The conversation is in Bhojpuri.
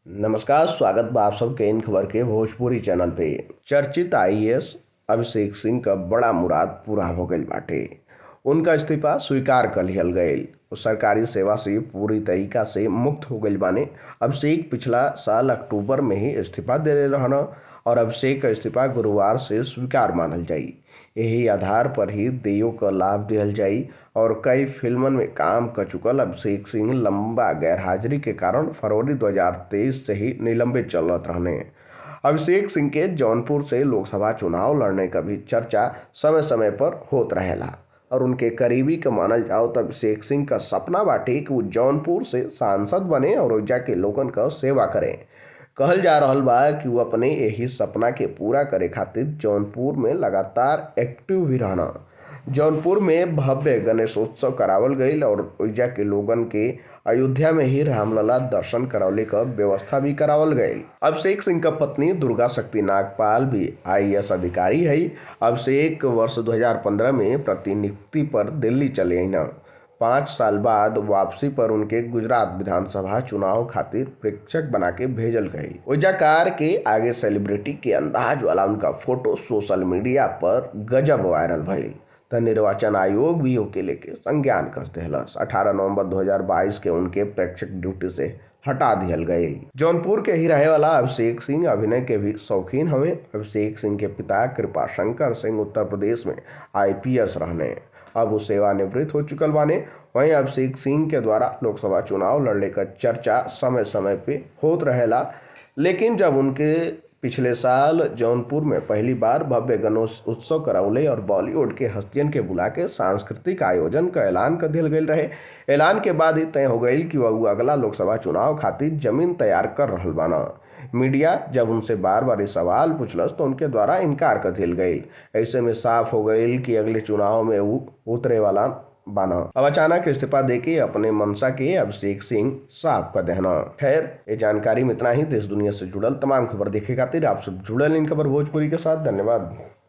नमस्कार, स्वागत बा आप सबके इन खबर के भोजपुरी चैनल पे। चर्चित आईएएस अभिषेक सिंह का बड़ा मुराद पूरा हो गई बाटे। उनका इस्तीफा स्वीकार कर लिहल गईल। सरकारी सेवा से पूरी तरीका से मुक्त हो गई बाने। अभिषेक पिछला साल अक्टूबर में ही इस्तीफा दे रहन और अभिषेक का इस्तीफा गुरुवार से स्वीकार मानल जाई। यही आधार पर ही देयो का लाभ दिहल जाई और कई फिल्मन में काम कर चुकल अभिषेक सिंह लंबा गैरहाजिरी के कारण फरवरी 2023 से ही निलंबित चलत रहने। अभिषेक सिंह के जौनपुर से लोकसभा चुनाव लड़ने का भी चर्चा समय समय पर होत रहेला और उनके करीबी का मानल जाओ तो अभिषेक सिंह का सपना बाटे कि वो जौनपुर से सांसद बने और ओइजा के लोगन का सेवा करें। कहल जा रहल बा कि वो अपने यही सपना के पूरा करे खातिर जौनपुर में लगातार एक्टिव भी रहना। जौनपुर में भव्य गणेशोत्सव करावल गईल और ओइजा के लोगन के अयोध्या में ही रामलला दर्शन करावले का व्यवस्था भी करावल गईल। अभिषेक सिंह का पत्नी दुर्गा शक्ति नागपाल भी आईएएस अधिकारी है। अभिषेक वर्ष 2015 में प्रतिनियुक्ति पर दिल्ली चले आईना। 5 साल बाद वापसी पर उनके गुजरात विधानसभा चुनाव खातिर प्रेक्षक बना के भेजल गई। ओइजा कार के आगे सेलिब्रिटी के अंदाज वाला उनका फोटो सोशल मीडिया पर गजब वायरल भइल त निर्वाचन आयोग भी ओके लेके संज्ञान कस देहलस। 18 नवंबर 2022 के उनके प्रेक्षक ड्यूटी से हटा दिहल गई। जौनपुर के ही रहे वाला अभिषेक सिंह अभिनय के भी शौकीन हवे। अभिषेक सिंह के पिता कृपा शंकर सिंह उत्तर प्रदेश में आईपीएस रहने, अब वो सेवानिवृत्त हो चुकल बाने। वहीं अभिषेक सिंह के द्वारा लोकसभा चुनाव लड़ने का चर्चा समय समय पे होत रहेला, लेकिन जब उनके पिछले साल जौनपुर में पहली बार भव्य गणेश उत्सव करावले और बॉलीवुड के हस्तियन के बुला के सांस्कृतिक आयोजन का ऐलान कर दिल गई रहे। ऐलान के बाद ही तय हो गई कि वह अगला लोकसभा चुनाव खातिर जमीन तैयार कर रहल बाना। मीडिया जब उनसे बार बार ये सवाल पूछलस तो उनके द्वारा इनकार कर दिल गई। ऐसे में साफ हो गई कि अगले चुनाव में वो उतरे वाला बाना। अब अचानक इस्तीफा देके अपने मनसा के अभिषेक सिंह साफ कर देना। खैर, ये जानकारी में इतना ही। देश दुनिया से जुड़ल तमाम खबर देखे खातिर आप सब जुड़ल इन खबर भोजपुरी के साथ। धन्यवाद।